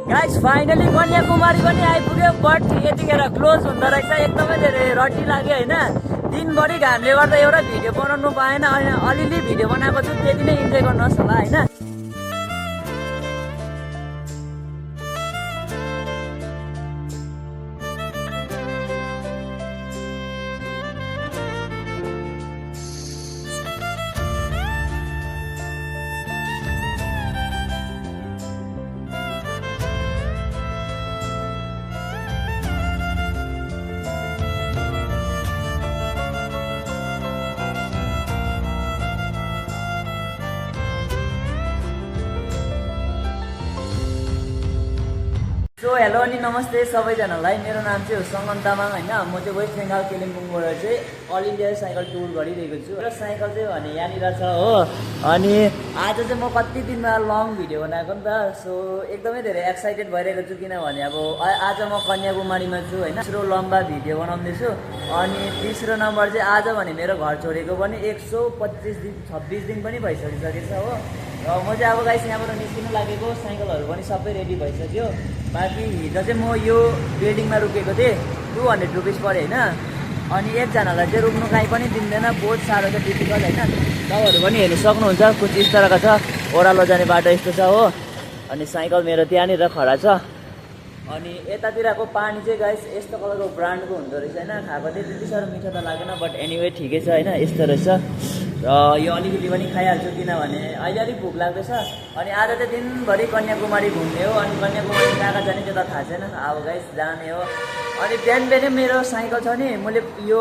Guys finally Kanyakumari पनि आइपुग्यो but यतिखेर क्लोज हुँदो रहेछ एकदमै धेरै रड्डी लाग्यो होइन दिनभरि घामले गर्दा एउटा भिडियो बनाउनु पाएन अनि अलिअलि भिडियो बनाएको छु त्यति नै इन्जोय गर्नुहोस् होला होइन सो हेलो अनि नमस्ते सबैजनालाई मेरो नाम चाहिँ हो सङ्गम तामाङ होइन म चाहिँ वेस्ट बेङ्गाल कालिम्पोङबाट चाहिँ अल इन्डिया साइकल टुर गरिरहेको छु र साइकल चाहिँ भने यहाँनिर छ हो अनि आज चाहिँ म कति दिनमा लङ भिडियो बनाएको नि त सो एकदमै धेरै एक्साइटेड भइरहेको छु किनभने अब आज म कन्याकुमारीमा छु होइन तेस्रो लम्बा भिडियो बनाउँदैछु अनि तेस्रो नम्बर चाहिँ आज भने मेरो घर छोडेको पनि 125 दिन 26 दिन पनि भइसकिसकेछ हो र म चाहिँ अब गाइस यहाँबाट निस्किनु लागेको साइकलहरू पनि सबै रेडी भइसक्यो बाँकी हिजो चाहिँ म यो बिल्डिङमा रोकेको थिएँ 200 रुपिस पऱ्यो होइन अनि एकजनालाई चाहिँ रोक्नु काहीँ पनि दिँदैन बहुत साह्रो छ डिफिकल्ट होइन तपाईँहरू पनि हेर्नु सक्नुहुन्छ कुछ इस तरहको छ ओह्रालो जाने बाटो यस्तो छ हो अनि साइकल मेरो त्यहाँनिर खडा छ अनि यतातिरको पानी चाहिँ गाइस यस्तो कलरको ब्रान्डको हुँदो रहेछ होइन खाएको चाहिँ त्यति साह्रो मिठो त लागेन बट एनिवे ठिकै छ होइन यस्तो रहेछ र यो अलिकति पनि खाइहाल्छु किनभने अहिले अलिक भोक लाग्दैछ अनि आज चाहिँ दिनभरि कन्याकुमारी घुम्ने हो अनि कन्याकुमारी कहाँ जाने त्यो त थाहा छैन अब गाइस जाने हो अनि बिहान बिहानै मेरो साइकल छ नि मैले यो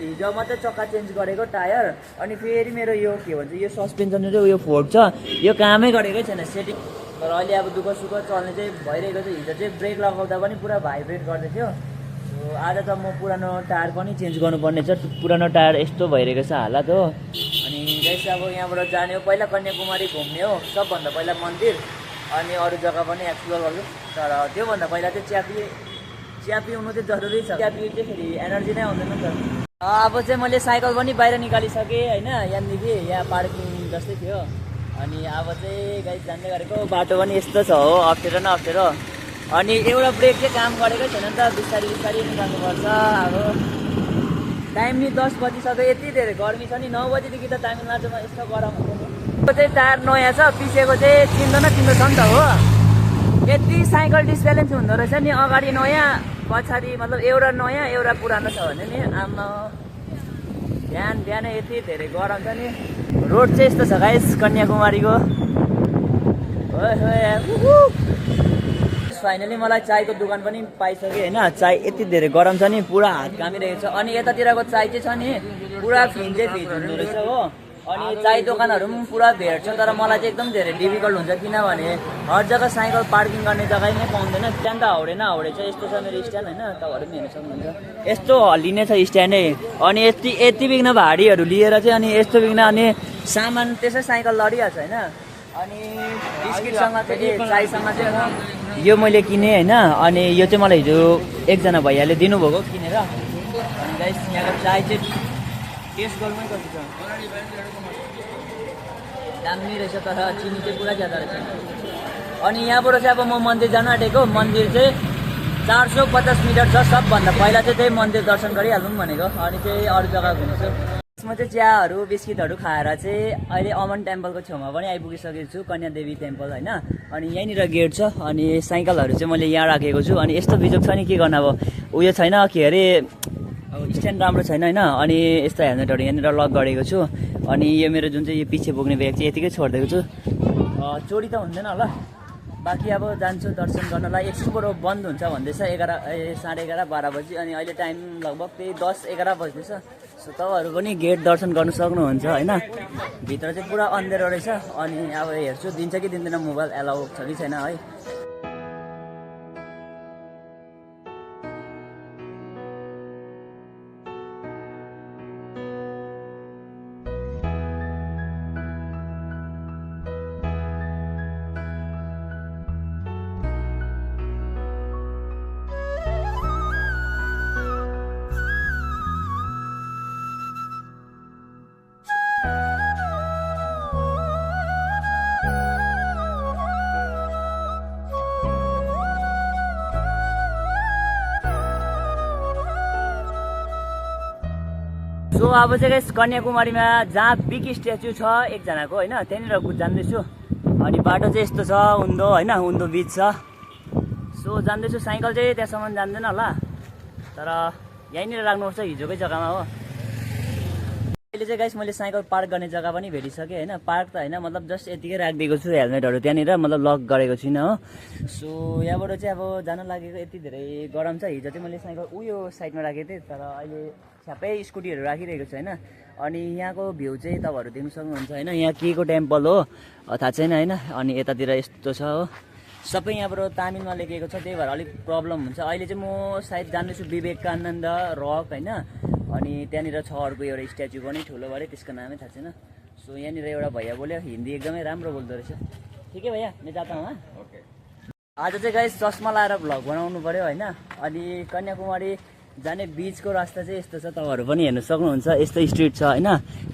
हिजो मात्रै चक्का चेन्ज गरेको टायर अनि फेरि मेरो यो के भन्छ यो सस्पेन्सन चाहिँ यो फोर्क छ यो कामै गरेकै छैन सेटिङ तर अहिले अब दुःख सुख चल्ने चाहिँ भइरहेको छ हिजो चाहिँ ब्रेक लगाउँदा पनि पुरा भाइब्रेट गर्दै थियो आज त म पुरानो टायर पनि चेन्ज गर्नुपर्ने छ पुरानो टायर यस्तो भइरहेको छ हालत हो अनि गाइस अब यहाँबाट जाने हो पहिला कन्याकुमारी घुम्ने हो सबभन्दा पहिला मन्दिर अनि अरू जग्गा पनि एक्सप्लोर गर्छु तर त्योभन्दा पहिला चाहिँ चिया पिउनु चाहिँ जरुरी छ चिया पिउ चाहिँ फेरि एनर्जी नै आउँदैन नि त अब चाहिँ मैले साइकल पनि बाहिर निकालिसकेँ होइन यहाँदेखि यहाँ पार्किङ जस्तै थियो अनि अब चाहिँ गाइस जान्दै गरेको बाटो पनि यस्तो छ हो अप्ठ्यारो न अप्ठ्यारो अनि एउटा ब्रेक चाहिँ काम गरेकै छैन नि त बिस्तारै बिस्तारै निकाल्नुपर्छ अब टाइम नि 10 बजिसक्यो यति धेरै गर्मी छ नि 9 बजीदेखि त तामिलनाडुमा यस्तो गरम हुन्छ नि चाहिँ टायर नयाँ छ पिछेको चाहिँ चिन्दो छ नि त हो यति साइकल डिसब्यालेन्स हुँदो रहेछ नि अगाडि नयाँ पछाडि मतलब एउटा नयाँ एउटा पुरानो छ भने नि आमा बिहानै यति धेरै गरम छ नि रोड चाहिँ यस्तो छ गाइस कन्याकुमारीको फाइनली मलाई चायको दोकान पनि पाइसक्यो होइन चाय यति धेरै गरम छ नि पुरा हात कामिरहेको छ अनि यतातिरको चाय चाहिँ छ नि पुरा फिज हुँदो रहेछ हो अनि चाय दोकानहरू पनि पुरा भेट छ तर मलाई चाहिँ एकदम धेरै डिफिकल्ट हुन्छ किनभने हर जग्गा साइकल पार्किङ गर्ने जग्गा नै पाउँदैन स्ट्यान्ड त हाउडे छ यस्तो छ मेरो स्ट्यान्ड होइन तपाईँहरू पनि हेर्न सक्नुहुन्छ यस्तो हल्लिने छ स्ट्यान्डै अनि यति बिघ्न भारीहरू लिएर चाहिँ अनि यस्तो बिघ्न अनि सामान त्यसै साइकल लडिहाल्छ होइन अनि बिस्किटसँग चाहिँ चायसँग चाहिँ म यो मैले किनेँ होइन अनि यो चाहिँ मलाई हिजो एकजना भैयाले दिनुभएको किनेर अनि गाइस यहाँको चाय चाहिँ टेस्ट गर्नै कति छ दामी रहेछ तर चिनी चाहिँ पुरा ज्यादा रहेछ अनि यहाँबाट चाहिँ अब म मन्दिर जान आँटेको मन्दिर चाहिँ 450 मिटर छ सबभन्दा पहिला चाहिँ त्यही मन्दिर दर्शन गरिहालौँ भनेको अनि चाहिँ अरू जग्गा घुम्छु यसमा चाहिँ चियाहरू बिस्किटहरू खाएर चाहिँ अहिले अमन टेम्पलको छेउमा पनि आइपुगिसकेको छु कन्यादेवी टेम्पल होइन अनि यहीँनिर गेट छ अनि साइकलहरू चाहिँ मैले यहाँ राखेको छु अनि यस्तो बिजोग छ नि के गर्नु अब उयो छैन के अरे अब स्ट्यान्ड राम्रो छैन होइन अनि यस्तो हेलमेटहरू यहाँनिर लक गरेको छु अनि यो मेरो जुन चाहिँ यो पछि बोक्ने ब्याग चाहिँ यतिकै छोडिदिएको छु चोरी त हुँदैन होला बाँकी अब जान्छु दर्शन गर्नलाई एकछिनबाट बन्द हुन्छ भन्दैछ 11:30 12 बजी अनि अहिले टाइम लगभग त्यही 10-11 बज्दैछ सो तपाईँहरू पनि गेट दर्शन गर्नु सक्नुहुन्छ होइन भित्र चाहिँ पुरा अँधेरो रहेछ अनि अब हेर्छु दिन्छ कि दिँदैन मोबाइल एलाउ छ कि छैन है सो अब चाहिँ गाइस कन्याकुमारीमा जहाँ बिग स्ट्याचु छ एकजनाको होइन त्यहाँनिर जाँदैछु। अनि बाटो चाहिँ यस्तो छ उन्दो होइन उन्दो बिच छ। सो जाँदैछु साइकल चाहिँ त्यहाँसम्म जान्दैन होला तर यहीँनिर राख्नुपर्छ हिजोकै जग्गामा हो। अहिले चाहिँ गाइस मैले साइकल पार्क गर्ने जग्गा पनि भेटिसकेँ होइन। पार्क त होइन मतलब जस्ट यतिकै राखिदिएको छु हेलमेटहरू त्यहाँनिर मतलब लक गरेको छुइनँ हो। सो यहाँबाट चाहिँ अब जान लागेको यति धेरै गरम छ। हिजो चाहिँ मैले साइकल उयो साइडमा राखेको थिएँ तर अहिले छ्यापै स्कुटीहरू राखिरहेको छु होइन। अनि यहाँको भ्यू चाहिँ तपाईँहरू देख्नु सक्नुहुन्छ होइन। यहाँ के को टेम्पल हो थाहा छैन होइन। अनि यतातिर यस्तो छ हो सबै यहाँबाट तामिलमा लेखेको छ त्यही भएर अलिक प्रब्लम हुन्छ। अहिले चाहिँ म सायद जान्दैछु विवेकानन्द रक होइन। अनि त्यहाँनिर छ अर्को एउटा स्ट्याचु पनि ठुलो बढे त्यसको नामै थाहा छैन। सो यहाँनिर एउटा भैया बोल्यो हिन्दी एकदमै राम्रो बोल्दो रहेछ। ठिकै भैया मैं जाता हूँ ओके। आज चाहिँ गाइस चस्मा लाएर भ्लग बनाउनु पऱ्यो होइन। अनि कन्याकुमारी जाने बिचको रास्ता चाहिँ यस्तो छ तपाईँहरू पनि हेर्नु सक्नुहुन्छ। यस्तो स्ट्रिट छ होइन।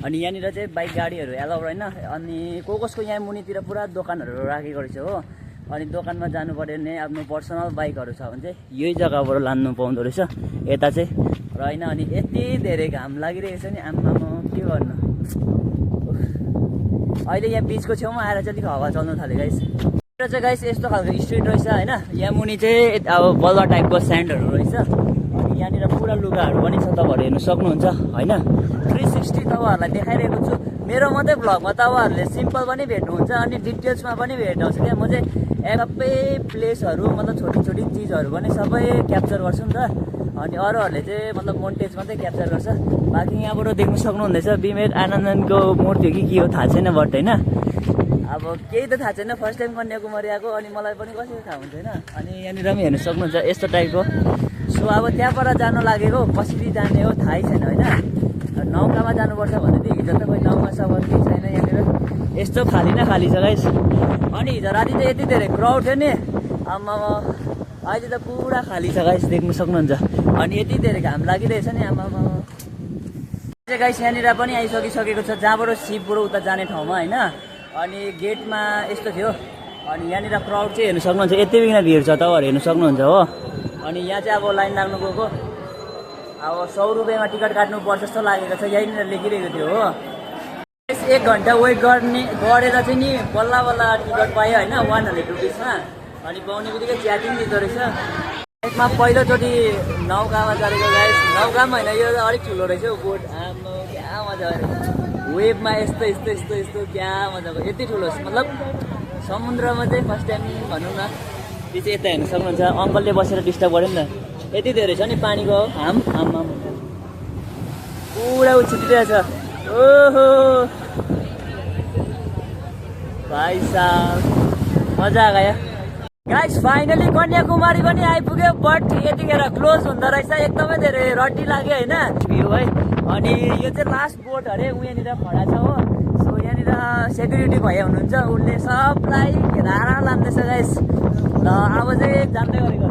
अनि यहाँनिर चाहिँ बाइक गाडीहरू एलाउ होइन। अनि कसको यहाँ मुनितिर पुरा दोकानहरू राखेको रहेछ हो। अनि दोकानमा जानु पऱ्यो भने आफ्नो पर्सनल बाइकहरू छ भने चाहिँ यही जग्गाबाट लानु पाउँदो रहेछ यता चाहिँ र होइन। अनि यति धेरै घाम लागिरहेको छ नि आम्मामा के गर्नु। अहिले यहाँ बिचको छेउमा आएर चाहिँ अलिक हावा चल्नु थाल्यो गाइस। र चाहिँ गाइस यस्तो खालको स्ट्रिट रहेछ होइन। यहाँ मुनि चाहिँ अब बल्ला टाइपको स्यान्डहरू रहेछ। अनि यहाँनिर पुरा लुगाहरू पनि छ तपाईँहरू हेर्नु सक्नुहुन्छ होइन। 360 तपाईँहरूलाई देखाइरहेको छु। मेरो मात्रै भ्लगमा तपाईँहरूले सिम्पल पनि भेट्नुहुन्छ अनि डिटेल्समा पनि भेट्नुहुन्छ क्या। म चाहिँ सबै प्लेसहरू मतलब छोटी छोटी चिजहरू पनि सबै क्याप्चर गर्छु नि त। अनि अरूहरूले चाहिँ मतलब मोन्टेज मात्रै क्याप्चर गर्छ। बाँकी यहाँबाट देख्नु सक्नुहुँदैछ विवेकानन्दको मूर्ति हो कि के हो थाहा छैन बट होइन। अब केही त थाहा छैन फर्स्ट टाइम कन्याकुमारी आएको अनि मलाई पनि कसरी थाहा हुन्छ होइन। अनि यहाँनिर पनि हेर्नु सक्नुहुन्छ यस्तो टाइपको। सो अब त्यहाँबाट जानु लागेको कसरी जाने हो थाहै छैन होइन। नौकामा जानुपर्छ भन्दै थियो हिजो त कोही नौका सवार केही छैन यहाँनिर यस्तो खाली न खाली छ गाइस। अनि हिजो राति चाहिँ यति धेरै क्राउड थियो नि आम्मा अहिले त पुरा खाली छ गाइस देख्नु सक्नुहुन्छ। अनि यति धेरै घाम लागिरहेछ नि आम्मामा चाहिँ गाइस यहाँनिर पनि आइसकिसकेको छ जहाँबाट शिवबाट उता जाने ठाउँमा होइन। अनि गेटमा यस्तो थियो। अनि यहाँनिर क्राउड चाहिँ हेर्नु सक्नुहुन्छ यति बिघ्न भिड छ तपाईँहरू हेर्नु सक्नुहुन्छ हो। अनि यहाँ चाहिँ अब लाइन लाग्नु गएको अब 100 रुपियाँमा टिकट काट्नुपर्छ जस्तो लागेको छ यहीँनिर लेखिरहेको थियो हो। 1 घन्टा वेट गरेर चाहिँ नि बल्ल बल्ल टिकट पायो होइन 100 रुपिसमा। अनि पाउने बित्तिकै च्याटिङ दिँदो रहेछ। यसमा पहिलोचोटि नौकामा चढेको गाइस। नौकामा होइन यो अलिक ठुलो रहेछ हौ बोट आम्मा क्या मजा आयो। वेभमा यस्तो यस्तो यस्तो यस्तो क्या मजाको यति ठुलो मतलब समुद्रमा चाहिँ फर्स्ट टाइम भनौँ न। त्यो चाहिँ यता हेर्नु सक्नुहुन्छ अङ्कलले बसेर डिस्टर्ब गर्यो नि त यति धेरै छ नि पानीको हाम आम्मा पुरा उछिटिरहेछ। ओहो भाइ साहब मजा आयो गाइस। फाइनली कन्याकुमारी पनि आइपुग्यो बट यतिखेर क्लोज हुँदो रहेछ। एकदमै धेरै रड्डी लाग्यो होइन भ्यू है। अनि यो चाहिँ लास्ट बोट अरे उहाँनिर खडा छ हो। सो यहाँनिर सेक्युरिटी भैया हुनुहुन्छ उसले सबलाई घेराएर लाँदैछ गाइस। ल अब चाहिँ जान्दै गरेको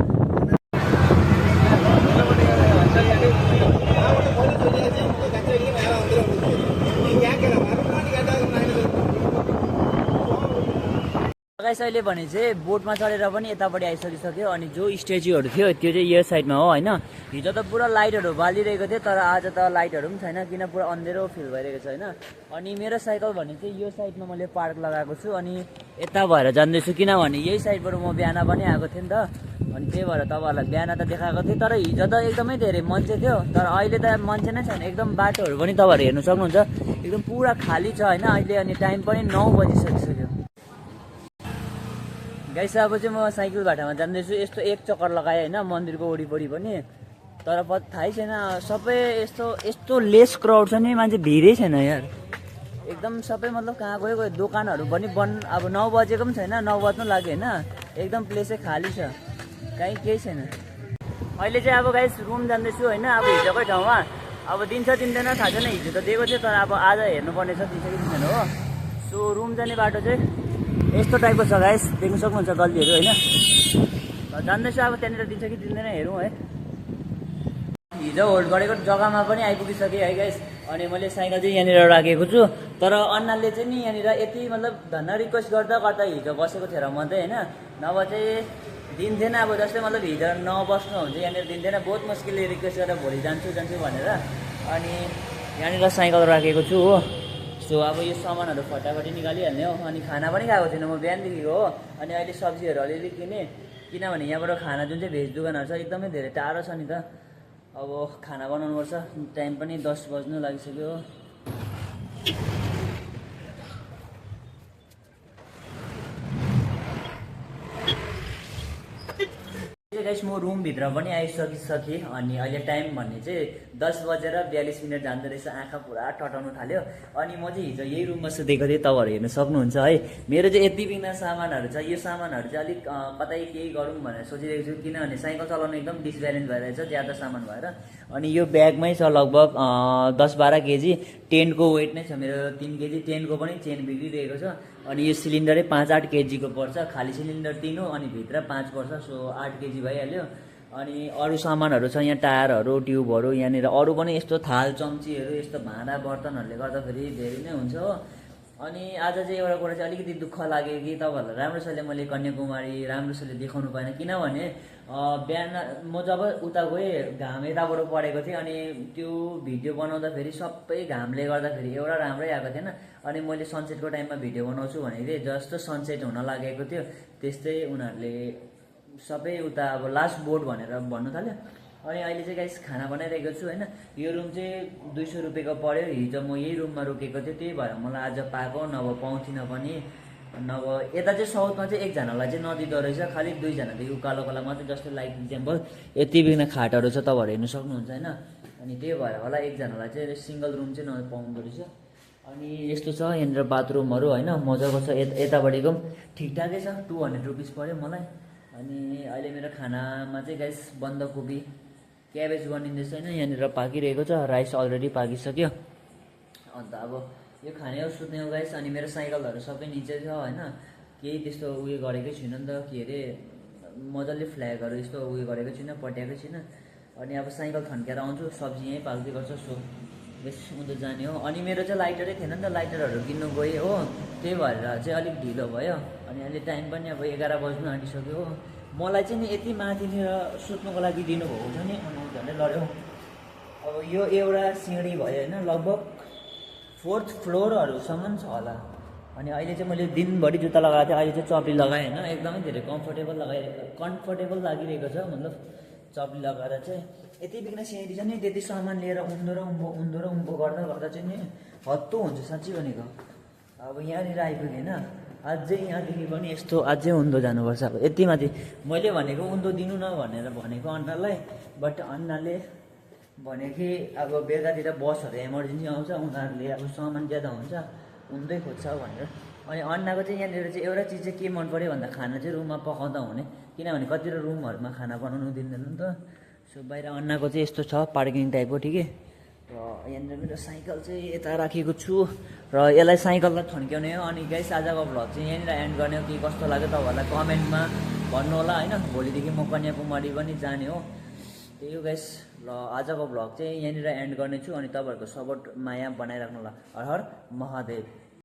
गाइस अहिले भने चाहिँ बोटमा चढेर पनि यतापट्टि आइसकिसक्यो। अनि जो स्ट्याचुहरू थियो त्यो चाहिँ यो साइडमा हो होइन। हिजो त पुरा लाइटहरू बालिरहेको थियो तर आज त लाइटहरू पनि छैन किन पुरा अँधेरो फिल भइरहेको छ होइन। अनि मेरो साइकल भने चाहिँ यो साइडमा मैले पार्क लगाएको छु। अनि यता भएर जाँदैछु किनभने यही साइडबाट म बिहान पनि आएको थिएँ नि त। अनि त्यही भएर तपाईँहरूलाई बिहान त देखाएको थिएँ तर हिजो त एकदमै धेरै मान्छे थियो तर अहिले त मान्छे नै छैन एकदम। बाटोहरू पनि तपाईँहरू हेर्नु सक्नुहुन्छ एकदम पुरा खाली छ होइन अहिले। अनि टाइम पनि 9 बजिसकिसक्यो गाइस। अब चाहिँ म साइकल बाटामा जाँदैछु। यस्तो एक चक्कर लगाएँ होइन मन्दिरको वरिपरि पनि तर थाहै छैन सबै यस्तो लेस क्राउड छ नि मान्छे भिडै छैन यार एकदम। सबै मतलब कहाँ गयो दोकानहरू पनि बन्द अब 9 बजेको पनि छैन 9 बज्नु लाग्यो होइन। एकदम प्लेसै खाली छ कहीँ केही छैन। अहिले चाहिँ अब गाइस रुम जाँदैछु होइन। अब हिजोकै ठाउँमा अब दिन्छ दिँदैन थाहा छैन। हिजो त दिएको थियो तर अब आज हेर्नुपर्ने छ दिन्छ कि दिँदैन हो। सो रुम जाने बाटो चाहिँ यस्तो टाइपको छ गाइस देख्नु सक्नुहुन्छ गल्लीहरू होइन। जान्दैछु अब त्यहाँनिर दिन्छ कि दिँदैन हेरौँ है। हिजो होल्ड गरेको जग्गामा पनि आइपुगिसकेँ है गाइस। अनि मैले साइकल चाहिँ यहाँनिर राखेको छु तर अन्नाले चाहिँ नि यहाँनिर यति मतलब धन्न रिक्वेस्ट गर्दा गर्दा हिजो बसेको थियो र मात्रै होइन। नभए चाहिँ दिन्थेन अब जस्तै मतलब हिजो नबस्नु हुन्छ यहाँनिर दिन्थेन। बहुत मुस्किलले रिक्वेस्ट गरेर भोलि जान्छु भनेर। अनि यहाँनिर साइकल राखेको छु हो। सो अब यो सामानहरू फटाफटी निकालिहाल्ने हो। अनि खाना पनि खाएको छैन म बिहानदेखिको हो। अनि अहिले सब्जीहरू अलिअलि किनेँ, किनभने यहाँबाट खाना जुन चाहिँ भेज दोकानहरू छ एकदमै धेरै टाढो छ नि त। अब खाना बनाउनुपर्छ, टाइम पनि 10 बज्नु लागिसक्यो हो। गाइस म रुमभित्र पनि आइसकिसकेँ। अनि अहिले टाइम भन्ने चाहिँ 10:42 जाँदो रहेछ। आँखा पुरा टटाउनु थाल्यो। अनि म चाहिँ हिजो यही रुममा सुतेको थिएँ, तपाईँहरू हेर्न सक्नुहुन्छ है। मेरो चाहिँ यति बिघ्न सामानहरू छ, यो सामानहरू चाहिँ अलिक कतै केही गरौँ भनेर सोचिरहेको छु, किनभने साइकल चलाउनु एकदम डिसब्यालेन्स भइरहेछ ज्यादा सामान भएर। अनि यो ब्यागमै छ लगभग 10-12 केजी। टेन्टको वेट नै छ मेरो 3 केजी। टेन्टको पनि चेन बिग्रिरहेको छ। अनि यो सिलिन्डरै 5-8 केजीको पर्छ, खाली सिलिन्डर 3 हो अनि भित्र 5 पर्छ। सो 8 केजी भइहाल्यो। अनि अरू सामानहरू छ यहाँ, टायरहरू, ट्युबहरू, यहाँनिर अरू पनि यस्तो थाल चम्चीहरू, यस्तो भाँडा बर्तनहरूले गर्दाखेरि धेरै नै हुन्छ हो। अनि आज चाहिँ एउटा कुरा चाहिँ अलिकति दुःख लाग्यो कि तपाईँहरूलाई राम्रोसँगले मैले कन्याकुमारी राम्रोसँगले देखाउनु पाएन। किनभने बिहान म जब उता गएँ घाम यताबाट परेको थिएँ। अनि त्यो भिडियो बनाउँदाखेरि सबै घामले गर्दाखेरि एउटा राम्रै आएको थिएन। अनि मैले सनसेटको टाइममा भिडियो बनाउँछु भनेको थिएँ, जस्तो सनसेट हुन लागेको थियो त्यस्तै उनीहरूले सबै उता अब लास्ट बोट भनेर भन्नु थाल्यो। अनि अहिले चाहिँ गाइस खाना बनाइरहेको छु होइन। यो रुम चाहिँ 200 रुपियाँको पऱ्यो। हिजो म यही रुममा रोकेको थिएँ, त्यही भएर मलाई आज पाएको, नभए पाउँथिनँ पनि। नभए यता चाहिँ साउथमा चाहिँ एकजनालाई चाहिँ नदिँदो रहेछ, खालि 2जनादेखि उकालोकोलाई मात्रै। जस्तो लाइक इक्जाम्पल यति बिघ्न खाटहरू छ, तपाईँहरू हेर्नु सक्नुहुन्छ होइन। अनि त्यही भएर होला एकजनालाई चाहिँ सिङ्गल रुम चाहिँ नपाउँदो रहेछ। अनि यस्तो छ यहाँनिर बाथरुमहरू होइन, मजाको छ। यतापट्टिको पनि ठिकठाकै छ, 200 रुपिस पऱ्यो मलाई। अनि अहिले मेरो खानामा चाहिँ गाइस बन्दकोपी क्याबेज बनिँदैछ होइन। यहाँनिर पाकिरहेको छ, राइस अलरेडी पाकिसक्यो। अन्त अब यो खाने हो, सुत्ने हो गाइस। अनि मेरो साइकलहरू सबै निचे छ होइन, केही त्यस्तो उयो गरेकै छुइनँ नि त, के अरे मजाले फ्ल्यागहरू यस्तो उयो गरेको छुइनँ, पट्याएको छुइनँ। अनि अब साइकल थन्केर आउँछु, सब्जी यहीँ पाक्दै गर्छ। सो बेस उँधो जाने हो। अनि मेरो चाहिँ लाइटरै थिएन नि त, लाइटरहरू किन्नु गएँ हो, त्यही भएर चाहिँ अलिक ढिलो भयो। अनि अहिले टाइम पनि अब 11 बज्नु आँटिसक्यो हो। मलाई चाहिँ नि यति माथिनिर सुत्नुको लागि दिनुभएको छ नि, झन्डै लड्यो। अब यो एउटा सिँढी भयो होइन, लगभग 4th फ्लोरहरूसम्म छ होला। अनि अहिले चाहिँ मैले दिनभरि जुत्ता लगाएको थिएँ, अहिले चाहिँ चप्ली लगाएँ होइन। एकदमै धेरै कम्फर्टेबल लागिरहेको छ, मतलब चप्ली लगाएर चाहिँ। यति बिघ्न सिँढी छ नि, त्यति सामान लिएर उँधो र उँभो गर्दा चाहिँ नि हत्तु हुन्छ साँच्ची भनेको। अब यहाँनिर आइपुगेँ होइन, अझै यहाँदेखि पनि यस्तो अझै उँधो जानुपर्छ। अब यति माथि मैले भनेको उँधो दिनु न भनेर भनेको अन्नालाई, बट अन्नाले भने कि अब बेलुकातिर बसहरू इमर्जेन्सी आउँछ, उनीहरूले अब सामान ज्यादा हुन्छ, उँधै खोज्छ भनेर। अनि अन्नाको चाहिँ यहाँनिर चाहिँ एउटा चिज चाहिँ के मन पऱ्यो भन्दा खाना चाहिँ रुममा पकाउँदा हुने, किनभने कतिवटा रुमहरूमा खाना बनाउनु दिँदैन नि त। सो बाहिर अन्नाको चाहिँ यस्तो छ पार्किङ टाइपको, ठिकै। र यहाँनिर मेरो साइकल चाहिँ यता राखेको छु र यसलाई साइकललाई थन्क्याउने हो। अनि गाइस आजको भ्लग चाहिँ यहाँनिर एन्ड गर्ने हो। के कस्तो लाग्यो तपाईँहरूलाई कमेन्टमा भन्नु होला होइन। भोलिदेखि म कन्याकुमारी पनि जाने हो, त्यही हो गाइस। ल आजको भ्लग चाहिँ यहाँनिर एन्ड गर्नेछु। अनि तपाईँहरूको सपोर्ट माया बनाइराख्नु होला। हर हर महादेव।